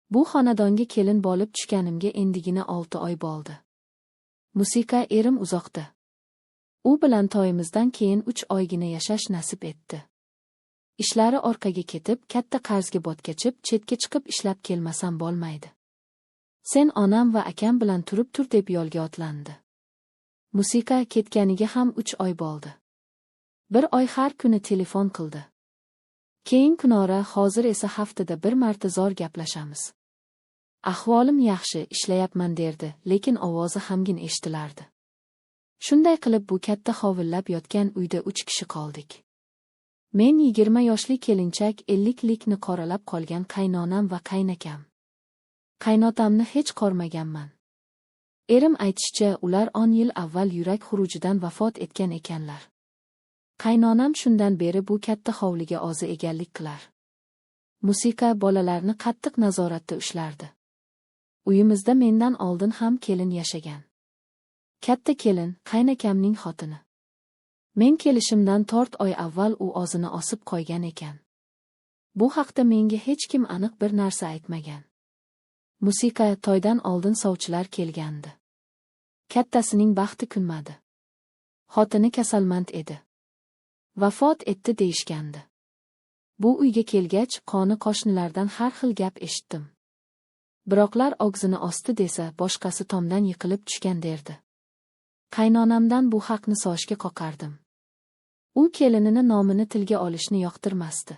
Bu xonadonga kelin bo'lib tushganimga endigina 6 oy bo'ldi. Musiqa erim uzoqda. U bilan to'yimizdan keyin 3 oygina yashash nasib etdi. Ishlari orqaga ketib, katta qarzga botgachib, chetga chiqib ishlab kelmasam bo'lmaydi. Sen onam va akam bilan turib tur deb yo'lga otlandi. Musiqa ketganiga ham 3 oy bo'ldi. Bir oy har kuni telefon qildi. Keyin kunora, hozir esa haftada bir marta zo'r gaplashamiz. Ahvolim yaxshi, ishlayapman derdi, lekin ovozi g'amgin eshitilardi. Shunday qilib bu katta hovillab yotgan uyda 3 kishi qoldik. Men 20 yoshli kelinchak, 50likni qoralab qolgan qaynonam va qaynakam. Qaynotamni hech ko'rmaganman. Erim aytishicha, ular 10 yil avval yurak xurujidan vafot etgan ekanlar. Qaynonam shundan beri bu katta hovliga o'zi egallik qilar. Musiqa bolalarni qattiq nazoratda ushlardi. Uyimizda mendan oldin ham kelin yashagan. Katta kelin, qaynakamning xotini. Men kelishimdan 4 oy avval u o'zini osib qo'ygan ekan. Bu haqda menga hech kim aniq bir narsa aytmagan. Musiqa to'ydan oldin sovchilar kelgandi. Kattasining baxti kunmadi. Xotini kasalmand edi. Vafot etdi deyishgandi. Bu uyga kelgach, qoni qo'shnilardan har xil gap eshitdim. Biroqlar og'zini osti desa, boshqasi tomdan yiqilib tushgan derdi. Qaynonamdan bu haqni so'rashga qo'rqardim. U kelinini nomini tilga olishni yoqtirmasdi.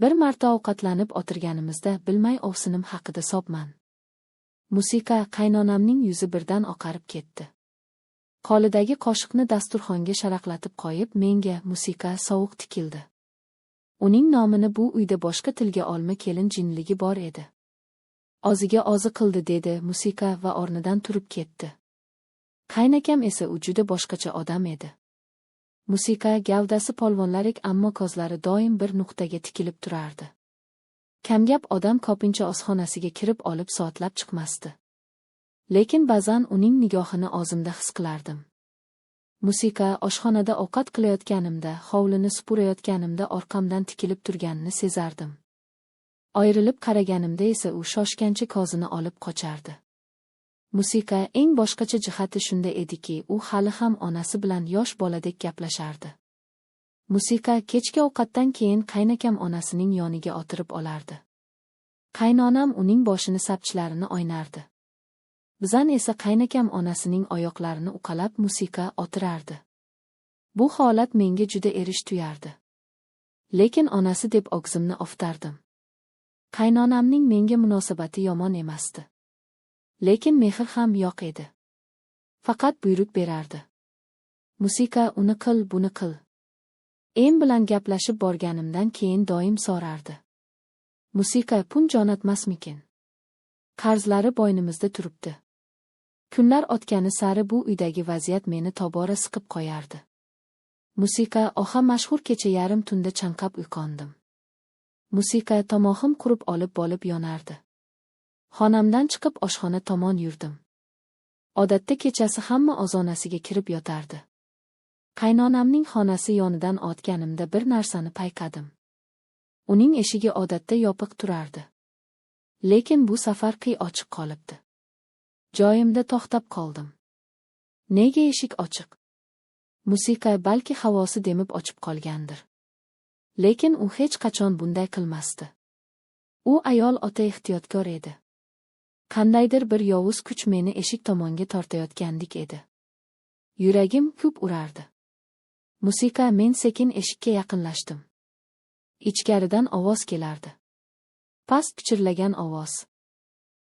Bir marta ovqatlanib o'tirganimizda bilmay ovsinim haqida sobman. Musiqa qaynonamning yuzi birdan oqarib ketdi. Qo'lidagi qoshiqni dasturxonga sharaqlatib qo'yib, menga musiqa sovuq tikildi. Uning nomini bu uyda boshqa tilga olma kelin jinligi bor edi. O'ziga o'zi qildi dedi musiqa va o'rnidan turib ketdi. Qaynakam esa u juda boshqacha odam edi. Musiqa gavdasi polvonlarik, ammo ko'zlari doim bir nuqtaga tikilib turardi. Kamgap odam ko'pincha oshxonasiga kirib olib soatlab chiqmasdi. Lekin ba'zan uning nigohini o'zimda his qilardim. Musiqa oshxonada ovqat qilayotganimda, hovlini supurayotganimda orqamdan tikilib turganini sezardim. Ayrilib qaraganimda esa u shoshgancha ko'zini olib qochardi. Musiqa eng boshqacha jihati shunda ediki, u hali ham onasi bilan yosh boladek gaplashardi. Musiqa kechki ovqatdan keyin qaynakam onasining yoniga o'tirib olardi. Qaynonam uning boshini sapchlarini o'ynardi. Bizan esa qaynakam onasining oyoqlarini uqalab musiqa o'tirardi. Bu holat menga juda erish tuyardi. Lekin onasi deb og'zimni oftardim. Qaynonamning menga munosabati yomon emasdi. Lekin mehr ham yo'q edi. Faqat buyruq berardi. Musiqa uni qil, buni qil. Em bilan gaplashib borganimdan keyin doim so'rardi. Musiqa pul jo'natmasmikin? Qarzlari bo'ynimizda turibdi. Kunlar o'tgani sari bu uydagi vaziyat meni tobora siqib qo'yardi. Musiqa oha mashhur kecha yarim tunda chanqab uyg'ondim. Musiqa tomog'im qurib olib bo'lib yonardi. Xonamdan chiqib oshxona tomon yurdim. Odatda kechasi hamma ozonasiga kirib yotardi. Qaynonamning xonasi yonidan o'tganimda bir narsani payqadim. Uning eshigi odatda yopiq turardi. Lekin bu safar qiy ochiq qolibdi. Joyimda to'xtab qoldim. Nega eshik ochiq? Musiqa balki havosi demib ochib qolgandir. Lekin u hech qachon bunday qilmasdi. U ayol o'ta ehtiyotkor edi. Qandaydir bir yovuz kuch meni eshik tomonga tortayotgandek edi. Yuragim ko'p urardi. Musiqa men sekin eshikka yaqinlashdim. Ichkaridan ovoz kelardi. Past pichirlagan ovoz.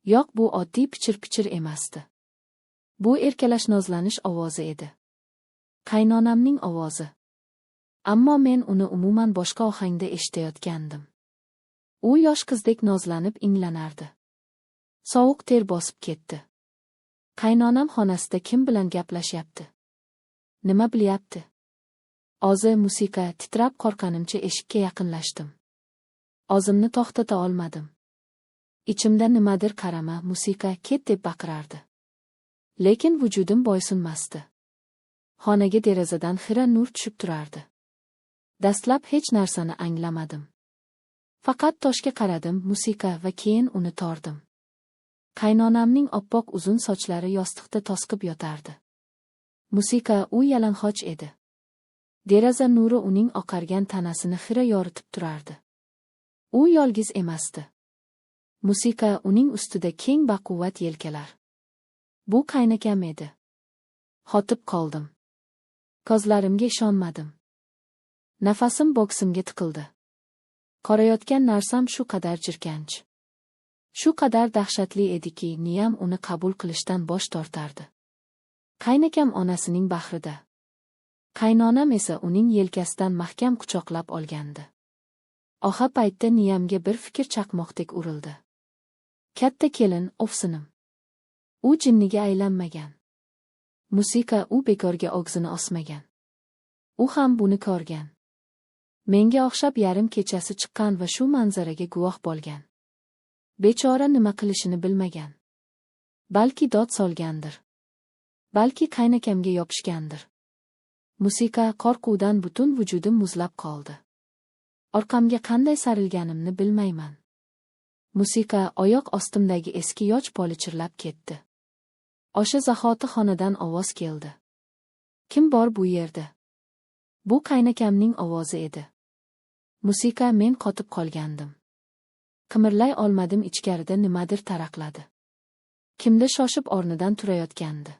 Yo'q, bu oddiy pichir-pichir emasdi. Bu erkalash nozlanish ovozi edi. Qaynonamning ovozi. Ammo men uni umuman boshqa ohangda eshitayotgandim. U yosh qizdek nozlanib inglanardi. Sovuq ter bosib ketdi. Qaynonam xonasida kim bilan gaplashyapti? Nima bilyapti? Ozi musiqa titrab qo'rqqanimcha eshikka yaqinlashdim. O'zimni to'xtata olmadim. Ichimda nimadir qarama, musiqa ket deb baqirardi. Lekin vujudim bo'ysunmasdi. Xonaga derazadan xira nur tushib turardi. Dastlab hech narsani anglamadim. Faqat toshga qaradim, musiqa, va keyin uni tordim. Qaynonamning oppoq uzun sochlari yostiqda tosqib yotardi. Musiqa, u yalang'och edi. Deraza nuri uning oqargan tanasini xira yoritib turardi. U yolg'iz emasdi. Musiqa, uning ustida keng baquvvat yelkalar. Bu qaynakam edi. Qotib qoldim. Ko'zlarimga ishonmadim. Nafasim bo'g'zimga tiqildi. Ko'rayotgan narsam shu qadar jirkanch, shu qadar dahshatli ediki, miyam uni qabul qilishdan bosh tortardi. Qaynakam onasining bag'rida. Qaynonam esa uning yelkasidan mahkam quchoqlab olgandi. O'sha paytda miyamga bir fikr chaqmoqdek urildi. Katta kelin, ovsinim. U jinniga aylanmagan. Musiqa, u bekorga og'zini ochmagan. U ham buni ko'rgan. Menga o'xshab yarim kechasi chiqqan va shu manzaraga guvoh bo'lgan. Bechora nima qilishini bilmagan. Balki dod solgandir. Balki qaynakamga yopishgandir. Musiqa, qo'rquvdan butun vujudim muzlab qoldi. Orqamga qanday sarilganimni bilmayman. Musiqa, oyoq ostimdagi eski yoch poli chirlab ketdi. O'sha zahoti xonadan ovoz keldi. Kim bor bu yerda? Bu qaynakamning ovozi edi. Musiqa, men qotib qolgandim. Qimirlay olmadim, ichkarida nimadir taraqladi. Kimdir shoshib o'rnidan turayotgandi.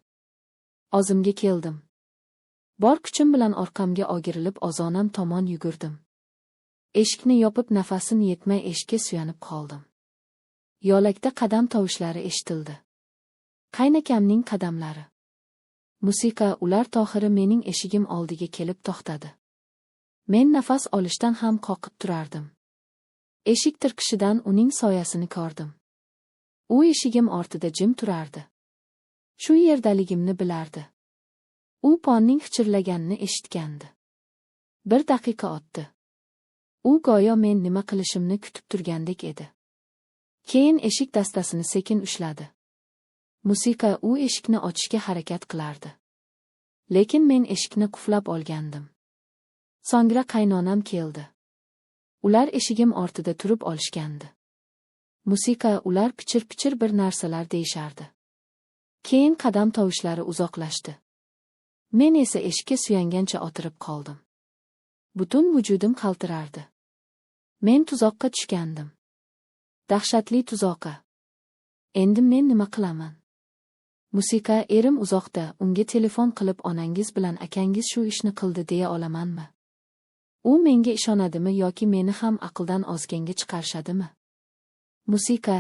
O'zimga keldim. Bor kuchim bilan orqamga o'girilib ozonam tomon yugurdim. Eshikni yopib, nafasim yetmay eshikka suyanib qoldim. Yo'lakda qadam tovushlari eshitildi. Qaynakamning qadamlari. Musiqa, ular tohiri mening eshigim oldiga kelib to'xtadi. Men nafas olishdan ham qo'rqib turardim. Eshik tirqishidan uning soyasini ko'rdim. U eshigim ortida jim turardi. Shu yerdaligimni bilardi. U polning xichirlaganini eshitgandi. Bir daqiqa o'tdi. U go'yo men nima qilishimni kutib turgandek edi. Keyin eshik dastasini sekin ushladi. Musiqa, u eshikni ochishga harakat qilardi. Lekin men eshikni qulflab olgandim. So'ngra qaynonam keldi. Ular eshigim ortida turib olishgandi. Musiqa, ular pichir-pichir bir narsalar deyishardi. Keyin qadam tovushlari uzoqlashdi. Men esa eshikka suyangancha o'tirib qoldim. Butun vujudim qaltirardi. Men tuzoqqa tushgandim. Dahshatli tuzoqqa. Endi men nima qilaman? Musiqa, erim uzoqda, unga telefon qilib onangiz bilan akangiz shu ishni qildi deya olamanmi? U menga ishonadimi yoki meni ham aqldan ozganga chiqarishadimi? Musiqa,